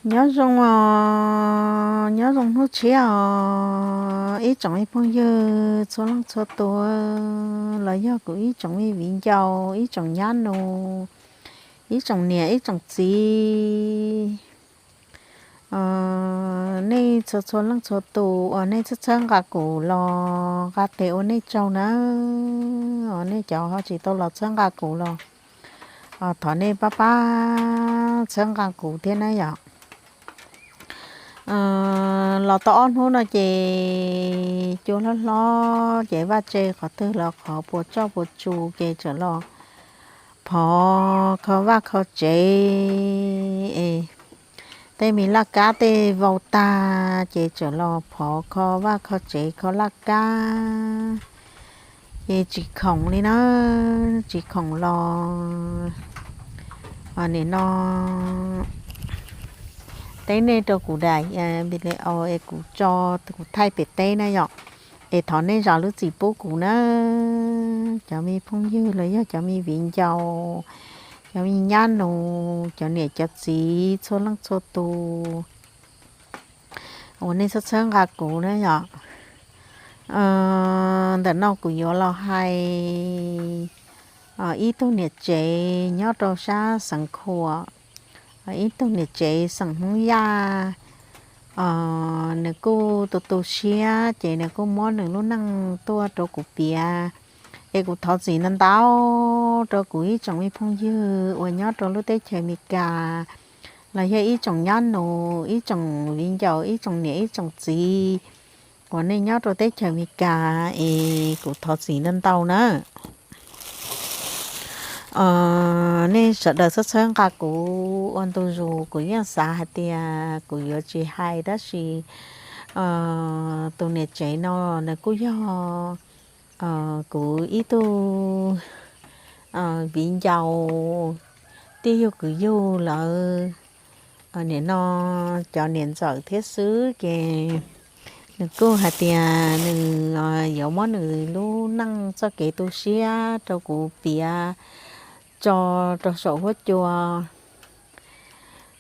Nyob zoo os, nyob zoo hnub tshiab os ib tsoom me phooj ywg txhua leej txhua tus, los yog kuv ib tsoom me viv ncaus, ib tsoom nyab nus, ib tsoom niam ib tsoom txiv, nej txhua txhua leej txhua tus uas nej txhawb txhawb nqa kuv los nqa tes ua nej tsaug nawb. Nej cov ho tsis tau los txhawb nqa kuv los thov nej pab pab txhawb nqa kuv thiab na yom. Los tau ob hnub no ces cua hlob hlob ces vaj tse qhov twg los qhov puas tsoj puas tsu ces txawm los phov kho vaj kho tsev es tej me laj kab tej vau tag ces txawm los phov kho vaj kho tsev kho laj kab ces tsis khoom li na, tsis khoom los nim no teb nej rau kuv daim video es kuv tso, kuv thaij pem teb na yom. Es thov nej zam lub txim pub kuv na, cov me phooj ywg los yog cov me viv ncaus, cov me nyab nus, cov niam cov txiv txhua leej txhua tus uas nej txhawb txhawb nqa kuv na yom. Ntawm no kuv yuav los hais ib tug niam tsev nyob rau sab Xeev Khuam, ib tug niam tsev xeem Hmoob Yaj. Nws kuj tu tu siab ces nws kuj muab nws lub neej tuaj rau kuv piav. Es kuv thov txim ntau ntau rau kuv ib tsoom me phooj ywg uas nyob rau lub teb chaws Amelikas, los yog ib tsoom nyab nus, ib tsoom viv ncaus, ib tsoom niam ib tsoom txiv uas nej nyob rau teb chaws Amelikas es kuv thov txim ntau ntau na. Nej sawv daws txhawb txhawb nqa kuv ua ntu zus, kuv yeej xav hais tias kuv yuav tsis hais tab sis tus niam tsev no nws kuj yog kuv ib tug viv ncaus, tij yug kwv yug lawv nim no cov niam ntxawm thiab xwb ces nws kuj hais tias nws yuav muab nws lub neej txoj kev tu siab rau kuv piav tso rau saum huab cua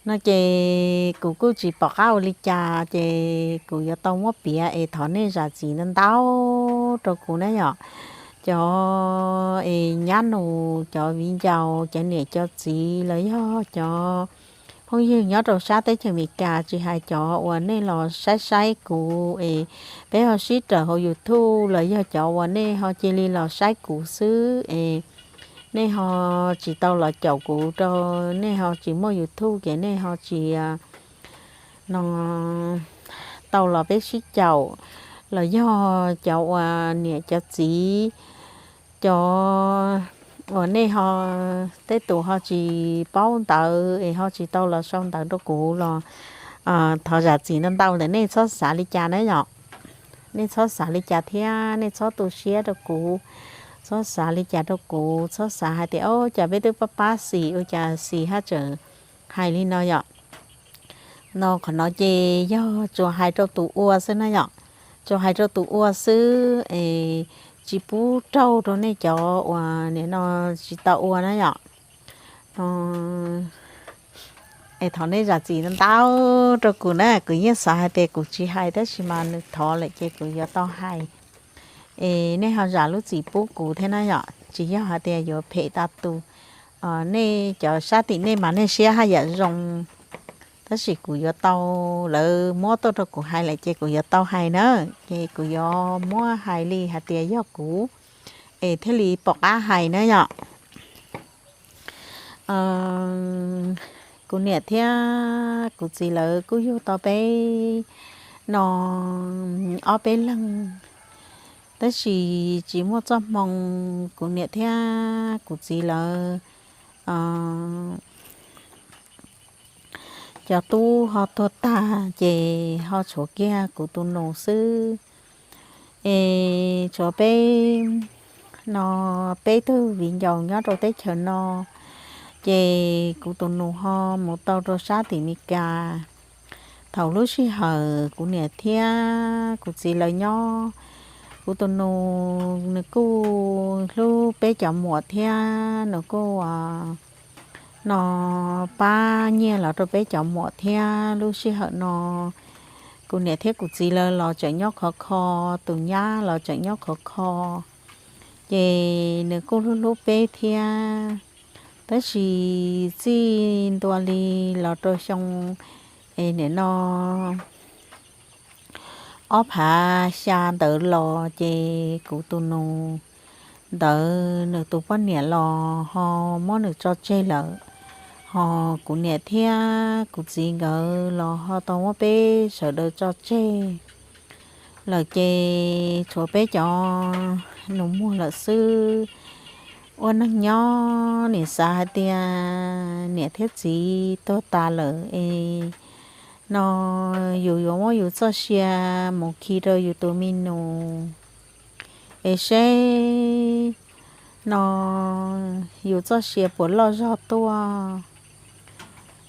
no ces kuv kuj tsis pom qab ua li cas ces kuv yuav tau muab piav es thov nej zam txim ntau ntau rau kuv na yom. Cov es nyab nus, cov viv ncaus, cov niam cov txiv los yog cov phooj ywg nyob rau sab teb chaws Amelikas, tsis hais cov uas nej los saib saib kuv es peb ho sib raws hauv YouTube los yog cov uas nej ho cia li los saib kuv xwb es nej ho tsis tau los caum kuv rau, nej ho tsis muaj YouTube ces nej ho tsis no tau los peb sib caum, los yog cov uas niam cov txiv, cov uas nej ho tej tus ho tsis paub ntawv es ho tsis tau los sau ntawv rau kuv los thov zam txim ntau ntau ntawm nej txhob xav li cas na yom. Nej txhob xav li cas thiab nej txhob tu siab rau kuv, txhob xav li cas rau kuv, txhob xav hais tias o cas peb twb pab pab xis ua cas xis haj tseem hais li no yom. No qhov no ces yog tsuas hais rau tus ua xwb na yom, tsuas hais rau tus ua xwb es tsis pub raug rau nej cov uas nim no tsis tau ua na yom. Es thov nej zam txim ntau ntau rau kuv na, kuv yeej xav hais tias kuv tsis hais tab sis mas nws thov lawm ces kuv yuav tau hais. Es nej ho zam lub txim pub kuv thiab na yom, tsis yog hais tias yuav phem tas tus. Nej cov sab tim nej mas nej siab haj yam zoo, tab sis kuv yuav tau, lawv muab tuaj rau kuv hais lawm ces kuv yuav tau hais na, ces kuv yuav muab hais li hais tias yog kuv es thiaj li pom qab hais na yom. Kuv niam thiab kuv txiv lawv kuj yug tau peb no ob peb leeg, tab sis tsis muaj txoj hmoo, kuv niam thiab kuv txiv lawv cov tub ho tuag tag ces ho tshuav kiag kuv tus nus xwb. Es tshuav peb no peb tug viv ncaus nyob rau teb chaws no, ces kuv tus nus ho mus tau rau sab tim Meskas. Thaum lub sij hawm kuv niam thiab kuv txiv lawv nyob, kuv tus nus nws kuj hlub peb cov muam thiab nws kuj no pab nyiaj los rau peb cov muam thiab. Lub sij hawm no kuv niam thiab kuv txiv lawv los tseem nyob khov kho, tus nyab los tseem nyob khov kho, ces nws kuj hlub hlub peb thiab. Tab sis txij ntua li los rau xyoo es nim no ob phav xya ntawd los ces kuv tus nus ntawd nws tus poj niam los ho muab nws tso tseg lawm, ho kuv niam thiab kuv txiv nkawd los ho tau muab peb sawv daws tso tseg lawm ces tshuav peb cov nus muag lawm xwb. Ua neeg nyob nim xav hais tias niam thiab txiv tuag tas lawm es no yus yuav muab yus txoj sia mus khi rau yus tus me nus es seb no yus txoj sia puas loj zog tuaj.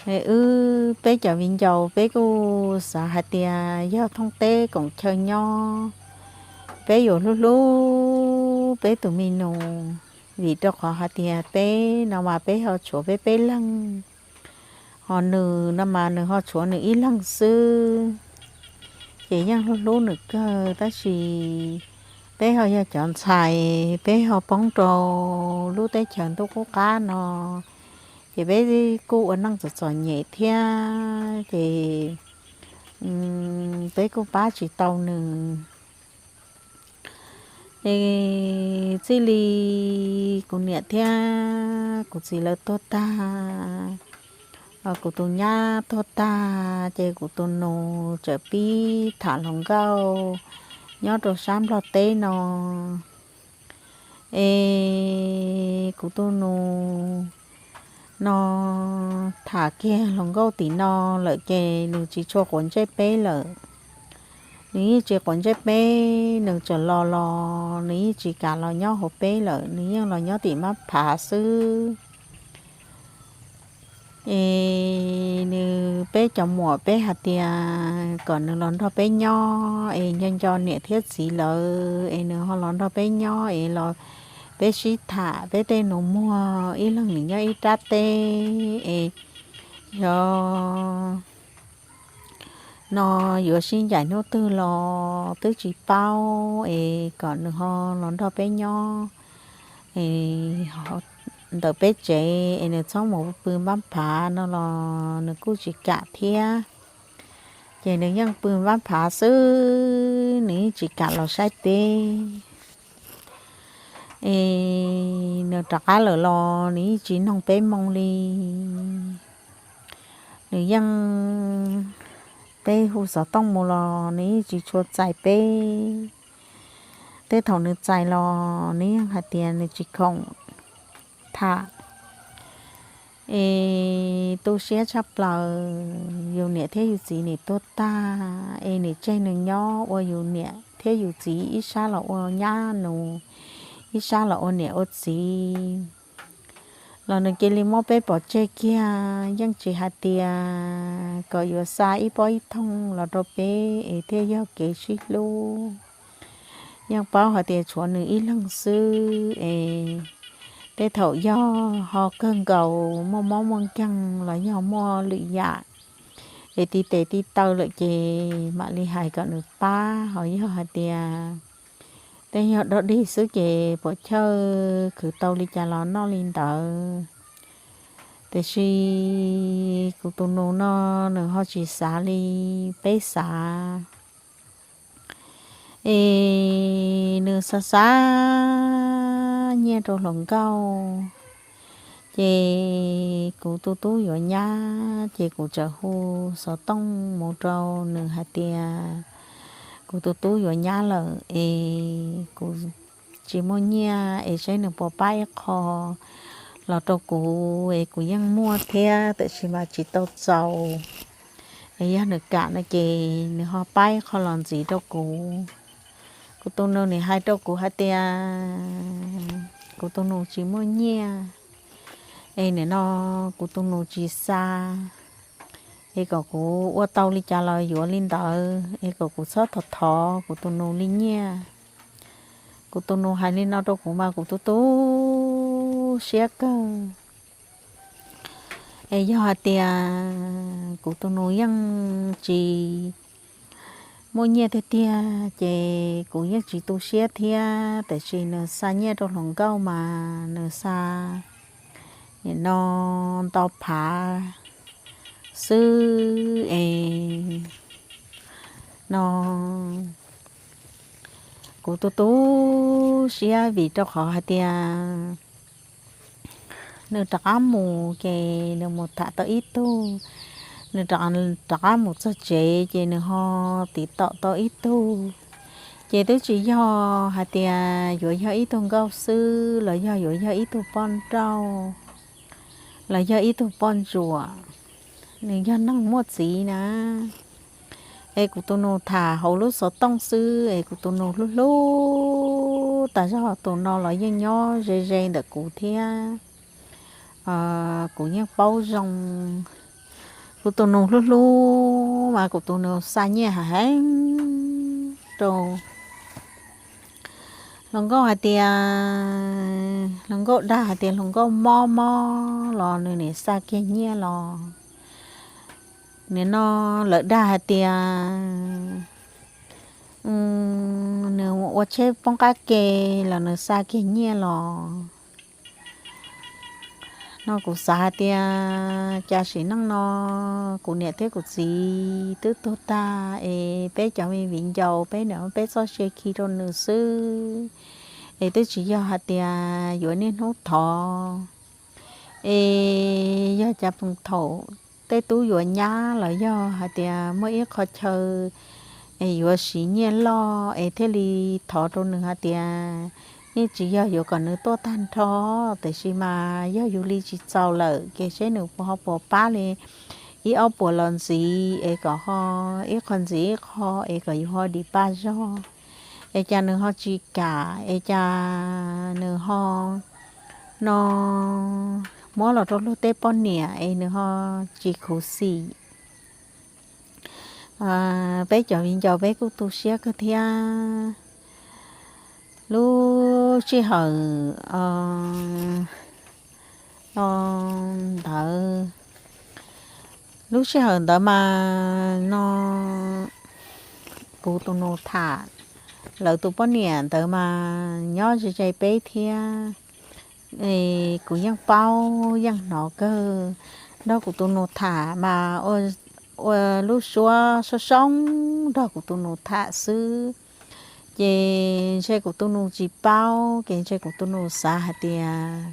Wb peb cov viv ncaus peb kuj xav hais tias yog thoob teb koom chaw nyob, peb yuav hlub hlub peb tus me nus, vim rau qhov hais tias peb no mas peb ho tshuav peb peb leeg, ho nws no mas nws ho tshuav nws ib leeg xwb. Ces yeej hlub hlub nws kawg tab sis peb ho yog cov ntxhais, peb ho poob rau lub teb chaws ntuj qub qab no, ces peb kuj ua neej txom txom nyem thiab ces peb kuj pab tsis tau nws. Es txij li kuv niam thiab kuv txiv lawv tuag tag, kuv tus nyab tuag tag ces kuv tus nus txawm pib tham hluas nkauj nyob rau sab Nplog teb no. Es kuv tus nus no tham kiag hluas nkauj tim no lawm ces nws tsis tshua quav ntsej peb lawm. Nws yeej tsis quav ntsej peb, nws txawm los los nws yeej tsis kam los nyob hauv peb lawm, nws yeej los nyob tim Mab Phav xwb. Es nws, peb cov muam peb hais tias kom nws los nrog peb nyob es nco nco niam thiab txiv lawv es nws ho los nrog peb nyob es los peb sib tham, peb tej nus muag ib leeg nws nyob ib rab teb es yog no yuav sib ncaim hnub twg los twb tsis paub es kom nws ho los nrog peb nyob es ntawm peb tsev es nws txhob mus pw Npab Phav no los nws kuj tsis kam thiab. Ces nws yeej pw Npab Phav xwb, nws yeej tsis kam los saib peb. Es nws rov qab lawm los nws yeej tsis noog peb moo li. Nws yeej, peb hu xov tooj mus los nws yeej tsis tshua txais peb. Tej thaum nws txais los nws yeej hais tias nws tsis khoom tham. Es tu siab tshaj plaws, yus niam thiab yus txiv nim tuag tag es nim tseg nws nyob ua yus niam thiab yus txiv ib sab los ua nyab nus, ib sab los ua niam ua txiv los nws cia li muab peb pov tseg kiag, yeej tsis hais tias kom yuav xa ib pob ib thooj los rau peb es thiaj yog kev sib hlub. Yeej paub hais tias tshuav nws ib leeg xwb es tej thaum yog ho kawg nkaus muaj mob muaj nkeeg los yog muaj lwm yam es ti tes ti taw lawm ces mam li hais kom nws pab, ho yog hais tias tej yog dog dig xwb ces puam chawj khwv tau li cas los noj li ntawd. Tiam sis kuv tus nus no nws ho tsis xav li peb xav. Es nws xa xa nyiaj rau hluas nkauj, ces kuv tus tub yuav nyab ces kuv txawm hu xov tooj mus rau nws hais tias kuv tus tub yuav nyab lawm es kuv tsis muaj nyiaj es saib nws puas pab ib qho los rau kuv es kuv yeej muaj thiab tiam sis mas tsis tau txaus. Es yog nws kam no ces nws ho pab ib qho los ntxiv rau kuv. Kuv tus nus nim hais rau kuv hais tias kuv tus nus tsis muaj nyiaj es nim no kuv tus nus tsis xa es kom kuv ua tau li cas los yuav li ntawd es kom kuv txhob thov thov kuv tus nus li nyiaj. Kuv tus nus hais li no rau kuv mas kuv tu tu siab kawg. Es yog hais tias kuv tus nus yeej tsis muaj nyiaj tiag tiag ces kuv yeej tsis tu siab thiab, tiam sis nws xa nyiaj rau hluas nkauj mas nws xa nim no ntau phav xwb es no kuv tu tu siab vim rau qhov hais tias nws rov qab mus ces nws mus tham tau ib tug, nws rov qab mus txog tsev ces nws ho tiv tom tau ib tug. Ces twb tsis yog hais tias yuav yog ib tug nkauj xwb los yog yuav yog ib tug poj nrauj los yog ib tug poj ntsuam, nws yog neeg muaj txiv na. Es kuv tus nus tham hauv lub xov tooj xwb es kuv tus nus hlub hlub tas zog, tus no los yeej nyob ze ze ntawm kuv thiab. Kuv yeej paub zoo, kuv tus nus hlub hlub mas kuv tus nus xa nyiaj heev rau hluas nkauj hais tias, hluas nkauj dag hais tias hluas nkauj mob mob los nws nim xa kiag nyiaj los. Nim no lawv dag hais tias nws ua tsheb poob qab ke los nws xa kiag nyiaj los. No kuv xav hais tias cas sim neej no kuv niam thiab kuv txiv twb tuag tag es peb cov me viv ncaus peb niam peb txoj sia khi rau nws xwb, es twb tsis yog hais tias yuav niaj hnub thov. Es yog cas thaum tej tub yuav nyab los yog hais tias muaj ib qho chaw es yuav siv nyiaj loj es thiaj li thov rau nws hais tias yeej tsis yog yuav kom nws tuaj tag nrho, tiam sis mas yog yus li tsis txaus lawm ces seb nws puas ho puas pab li ib ob puas los ntxiv es kom ho ib qho ntxiv ib qho es kom yus ho dim paj zog. Es cas nws ho tsis kam, es cas nws ho no muab los rau luag tej poj niam es nws ho tsis khuv xim. Peb cov viv ncaus peb kuj tu siab kawg thiab. Lub sij hawm ntawd, lub sij hawm ntawd mas no kuv tus nus tham, lawv tus poj niam ntawd mas nyob ze ze peb thiab. Kuv yeej paub yeej hnov kawg, nrog kuv tus nus tham mas ua lub suab soob soob nrog kuv tus nus tham xwb. Ces ntshe kuv tus nus tsis paub, ces ntshe kuv tus nus xav hais tias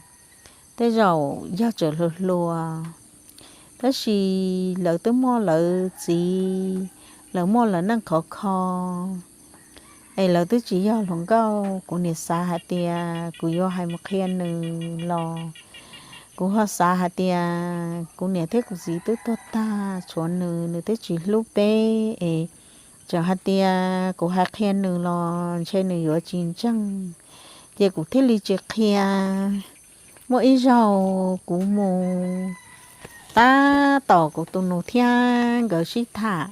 tej zaum yog tseem hluas hluas, tab sis lawv twb muaj lawv txiv, lawv muaj lawv neej khov kho, es lawv twb tsis yog hluas nkauj. Kuv niam xav hais tias kuv yuav hais mus qhia nws los kuv ho xav hais tias kuv niam thiab kuv txiv twb tuag tag, tshuav nws, nws twb tsis hlub peb es txawm hais tias kuv hais qhia nws los ntshe nws yuav tsis ntseeg, ces kuv thiaj li tsis qhia. Muaj ib zaug kuv mus tab tom kuv tus nus thiab nkawd sib tham,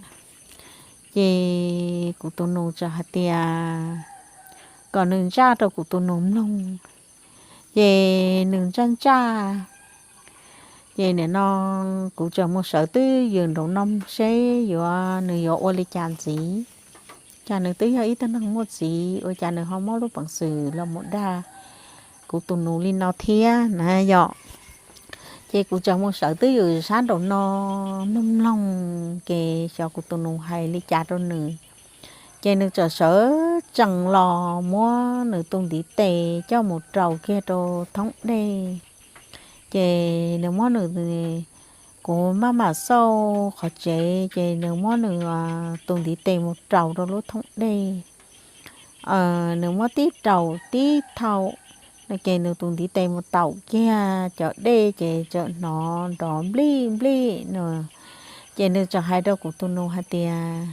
ces kuv tus nus txawm hais tias kom nws ntsaj rau kuv tus nus mloog. Ces nws ntsaj ntsaj, ces nim no kuv tseem mus sawv twj ywm nraum no seb yuav nws yuav ua li cas ntxiv. Cas nws twb yog ib tug neeg muaj txiv, ua cas nws ho muab lub peev xwm los mus dag kuv tus nus li no thiab na yom. Ces kuv tseem mus sawv twj ywm sab nraum no mloog mloog, ces xyov kuv tus nus hais li cas rau nws. Ces nws txawm sawv tsees los muab nws tus ntiv tes coj mus raus kiag rau thoob dej. Ces nws muab nws, kuv maj mam xauj qhov tsev, ces nws muab nws tus ntiv tes mus raus rau lub thoob dej. Nws muab tib raus tib thaum, ces nws tus ntiv tes mus taum kiag cov dej ces txawm hnov nrov nplij nplij no. Ces nws txawm hais rau kuv tus nus hais tias,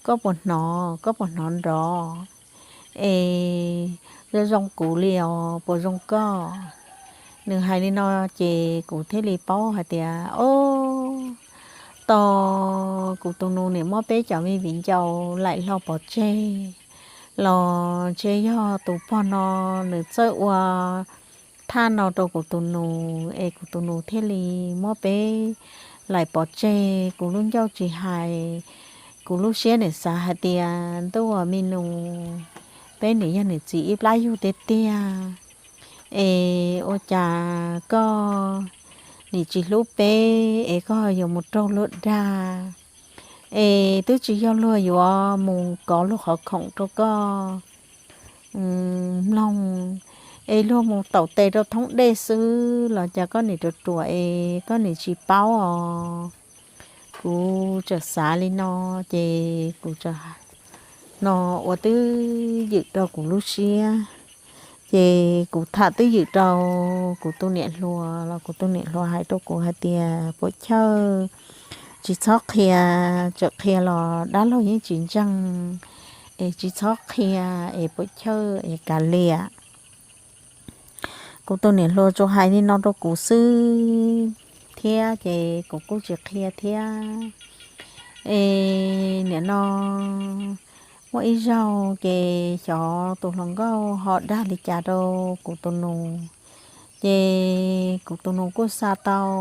koj puas hnov, koj puas hnov nrov es zoo zoo kuv li os, puas zoo koj? Nws hais li no ces kuv thiaj li paub hais tias, o, tos kuv tus nus nim muab peb cov me viv ncaus laim hlo pov tseg los ntshe yog tus pog no nws txawj ua thaj no rau kuv tus nus es kuv tus nus thiaj li muab peb laim pov tseg. Kuv lub ncauj tsis hais, kuv lub siab nim xav hais tias ntuj aw me nus, peb nim yog niam txiv ib plab yug tiag tiag es ua cas koj nim tsis hlub peb es koj yuav mus raug luag dag, es twb tsis yog luag yuav mus kov luag qhov khoom rau koj mloog, es luag mus taum tes rau thoob dej xwb los cas koj nim ruam ruam es koj nim tsis paub os. Kuv txawm xav li no ces kuv txawm no ua twb ywm rau kuv lub siab. Ces kuv tham twb ywm rau kuv tus niam hluas los kuv tus niam hluas hais rau kuv hais tias puas chawj, tsis txhob qhia, txawm qhia los dab laug yeej tsis ntseeg, es tsis txhob qhia es puas chawj es kav liam. Kuv tus niam hluas tsuas hais li no rau kuv xwb thiab ces kuv kuj tsis qhia thiab. Es nim no muaj ib zaug ces xyov tus hluas nkauj ho dag li cas rau kuv tus nus, ces kuv tus nus kuj xa tau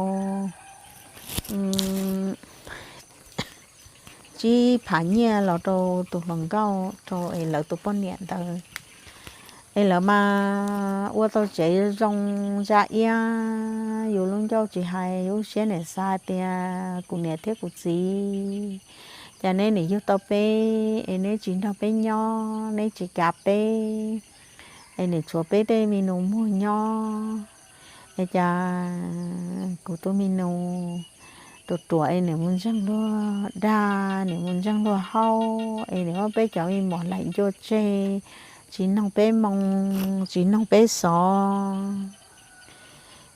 tsib phav nyiaj los rau tus hluas nkauj rau es lawv tus poj niam ntawd. Es lawv mas ua tau tsev zoo zaj iab, yus lub ncauj tsis hais, yus lub siab nim xav tias kuv niam thiab kuv txiv, cas neb nim yug tau peb es neb tsis nrog peb nyob, neb tsis kav peb, es nim tshuav peb tej me nus muag nyob. Es cas kuv tus me nus ruam ruam es nim mus ntseeg luag dag, nim mus ntseeg luag haub, es nim muab peb cov me muam laim ncua tseg, tsis noog peb moo, tsis noog peb xov,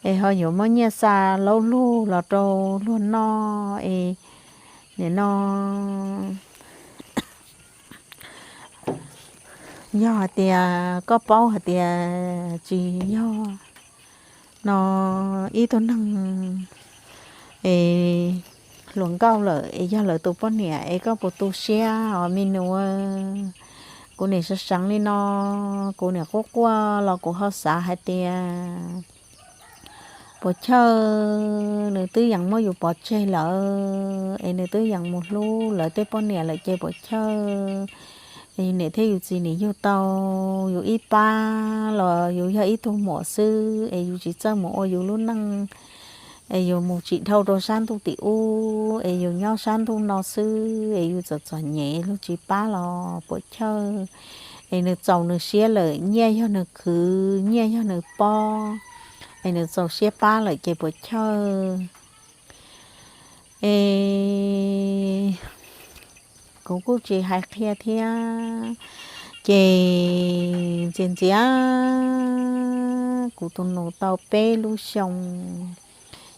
es ho yuav muab nyiaj xa laub lug los rau luag noj. Es nim no yog hais tias koj paub hais tias tsis yog no ib tug neeg es hluas nkauj lawm es yog lawv tus poj niam es koj puas tu siab os me nus? Kuv nim sawv seev li no, kuv nim quaj quaj los kuv ho xav hais tias puas chawj, nws twb yeej muab yus pov tseg lawm es nws twb yeej mus hlub lawv tej poj niam lawm ces puas chawj, es yus niam thiab yus txiv nim yug tau yus ib pab los yus yog ib tug muam xwb es yus tsis txawj mus ua yus lub neej, es yus mus tsis dhau rau sab ntuj tim ub es yus nyob sab ntuj no xwb es yus txom txom nyem luag tsis pab los puas chawj. Es nws txaus nws siab lawm, nyiaj yog nws khwv, nyiaj yog nws pob, es nws txaus siab pab lawm ces puas chawj. Es kuv kuj tsis hais qhia thiab, ces ntxias ntxias kuv tus nus tau peb lub xyoo,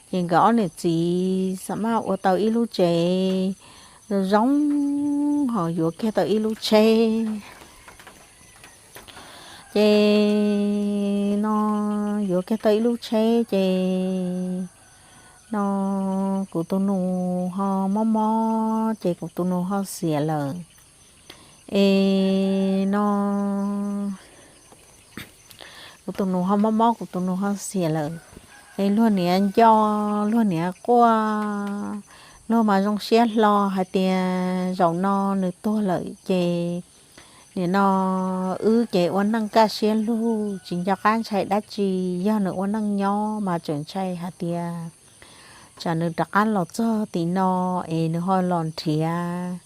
ces nkawd ob niam txiv xam maj ua tau ib lub tsev zoo zoo, ho yuav kiag tau ib lub tsheb. Ces no yuav kiag tau ib lub tsheb ces no kuv tus nus ho mob mob ces kuv tus nus ho xiam lawm. Es no kuv tus nus ho mob mob, kuv tus nus ho xiam lawm. Es luag niam nco, luag niam quaj, luag mas zoo siab hlo hais tias zaum no nws tuag lawm ces nim no wb ces ua neej kaj siab lug tsis nco qab ntshai dab tsi, yog nws ua neej nyob mas tseem ntshai hais tias tsam nws rov qab los txog tim no es nws ho los nrhiav,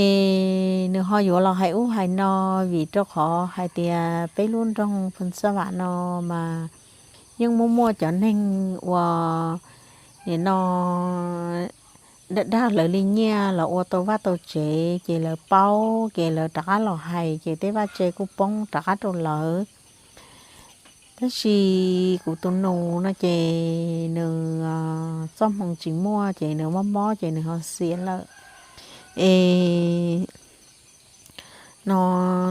es nws ho yuav los hais ub hais no, vim rau qhov hais tias peb lub nroog Phoos Xab Vam no mas yeej muaj muaj cov neeg uas nim no dag dag lawv li nyiaj los ua tau vaj tau tsev ces lawv paub ces lawv rov qab los hais ces tej vaj tse kuj poob rov qab rau lawv. Tab sis kuv tus nus no ces nws txoj hmoo tsis muaj ces nws mob mob ces nws ho xiam lawm. Es no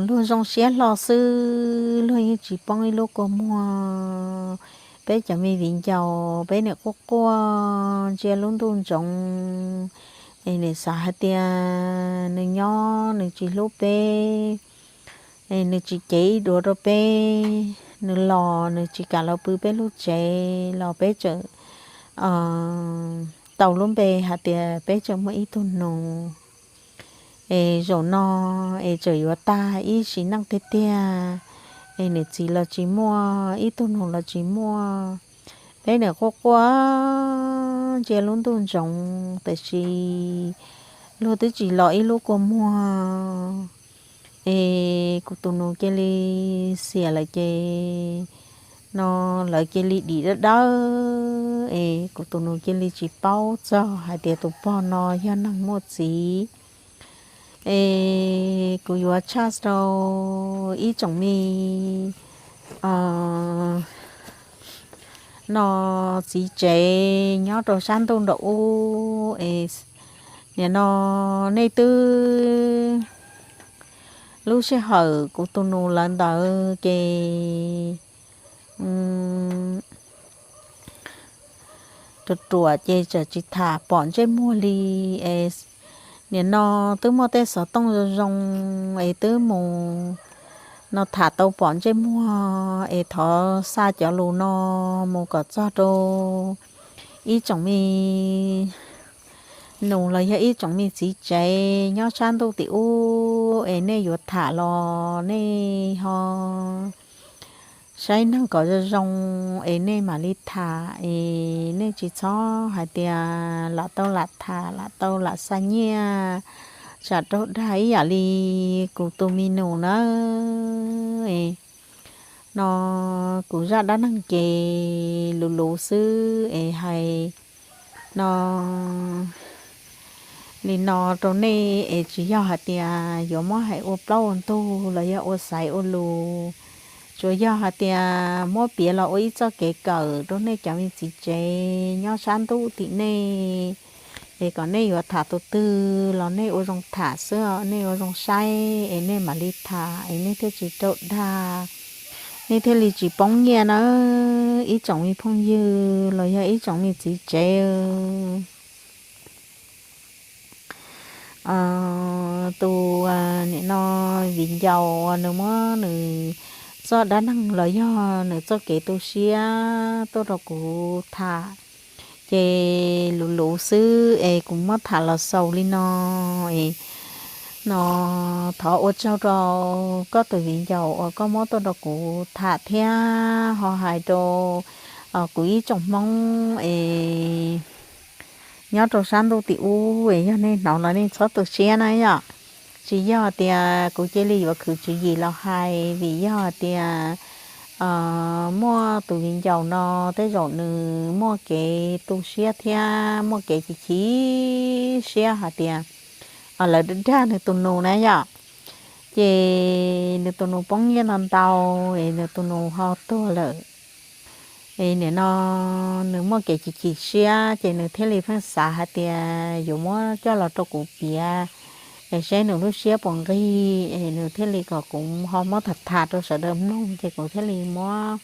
luag zoo siab hlo xwb, luag yeej tsis poob ib lub kua muag. Peb cov me viv ncaus peb nim quaj quaj ntsia lub ntuj ntsoov, es nim xav hais tias nws nyob nws tsis hlub peb, es nws tsis cev ib duav rau peb, nws los nws tsis kam los pw peb lub tsev los peb tseem tau lub npe hais tias peb tseem muaj ib tug nus. Es zaum no es tseem yuav tag ib sim neej tiag tiag, es niam txiv los tsis muaj, ib tug nus los tsis muaj. Peb niam quaj quaj ntsia lub ntuj ntsoov, tiam sis luag twb tsis los ib lub kua muag. Es kuv tus nus cia li xiam lawm ces no lawv cia li dim dawb dawb, es kuv tus nus cia li tsis paub txog hais tias tus pog no yog neeg muaj txiv. Es kuv yuav tshaj rau ib tsoom me no txiv tsev nyob rau sab ntuj nraum ub es nim no nej twb, lub sij hawm kuv tus nus lawv ntawd ces ruam ruam ces tseem tsis tham pom ntsej muag li. Es nim no twb muaj tej xov tooj zoo zoo es twb mus no tham tau pom ntsej muag, es thov xa cov lus no mus kom txog rau ib tsoom me nus los yog ib tsoom me txiv tsev nyob sab ntuj tim ub, es nej yuav tham los nej ho saib neeg kom zoo zoo es nej mam li tham, es nej tsis txhob hais tias lam tau lam tham lam tau lam xa nyiaj tsam raug dag ib yam li kuv tus me nus na. No kuv zaj dab neeg ces luv luv xwb es hais no li no rau nej es tsis yog hais tias yuav muab hais ua plaub ua ntug los yog ua xaiv ua lus. Tsuas yog hais tias muab piav los ua ib txoj kev kawm rau nej cov me txiv tsev nyob sab ntuj tim nej, es kom nej yuav tham tus twg los nej ua zoo tham xwb, nej ua zoo saib es nej mam li tham es nej thiaj tsis raug dag, nej thiaj li tsis poob nyiaj na ib tsoom me phooj ywg los yog ib tsoom me txiv tsev. Tus nim no viv ncaus uas nws muab nws txoj dab neeg los yog nws txoj kev tu siab tuaj rau kuv tham, ces luv luv xwb es kuv muab tham los xaus li no. Es no thov ua tsaug rau koj tus viv ncaus uas koj muab tuaj rau kuv tham thiab ho hais rau kuv ib tsoom Hmoob es nyob rau sab ntuj tim ub es yog nej hnov los nej txhob tu siab na yom. Tsis yog tias kuv cia li yuav khwv tswv yim los hais, vim yog tias muaj tus viv ncaus no tej zaum nws muaj kev tu siab thiab muaj kev chim chim siab hais tias lawv dag nws tus nus na yom. Ces nws tus nus poob nyiaj ntau ntau es nws tus nus ho tuag lawm. Es nim no nws muaj kev chim chim siab ces nws thiaj li pheej xav hais tias yuav muab coj los rau kuv piav es saib nws lub siab puas nqig, es nws thiaj li kom kuv ho muab tham tham rau sawv daws mloog ces kuv thiaj li muab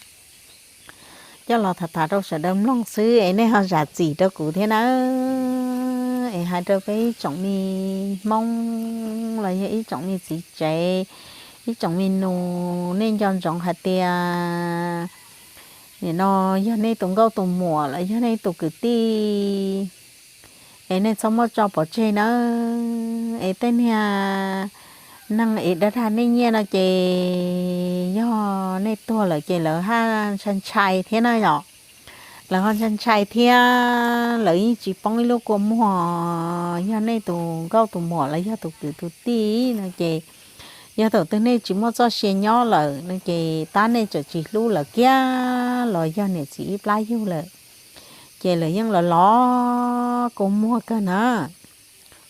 coj los tham tham rau sawv daws mloog xwb es nej ho zam txim rau kuv thiab nawb. Es hais rau peb ib tsoom me Hmoob los yog ib tsoom me txiv tsev, ib tsoom me nus, nej nco ntsoov hais tias nim no yog nej tus nkauj tus muam los yog nej tus kwv tij es nej txhob muab tso pov tseg nawb. Es tej niag neeg es dag dag nej nyiaj no ces yog nej tuag lawm ces lawv haj ntshai ntshai thiab na yom. Lawv ho ntshai ntshai thiab lawv yeej tsis poob ib lub kua muag. Yog nej tus nkauj tus muam los yog tus kwv tus tij no ces yog thaum twg nej tsis muaj txoj sia nyob lawm no ces tab nej tseem tsis hlub lawv kiag los yog niam txiv ib plab yug lawm ces lawv yeej los los kua muag kawg na.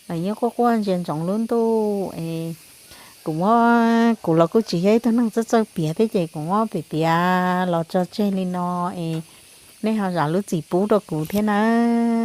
Lawv yeej quaj quaj ntsia ntsoov lub ntuj es kuv muab, kuv los kuj tsis yog ib tug neeg txawj txawj piav thiab ces kuv muab piav piav los tso tseg li no es nej ho zam lub txim pub rau kuv thiab nawb.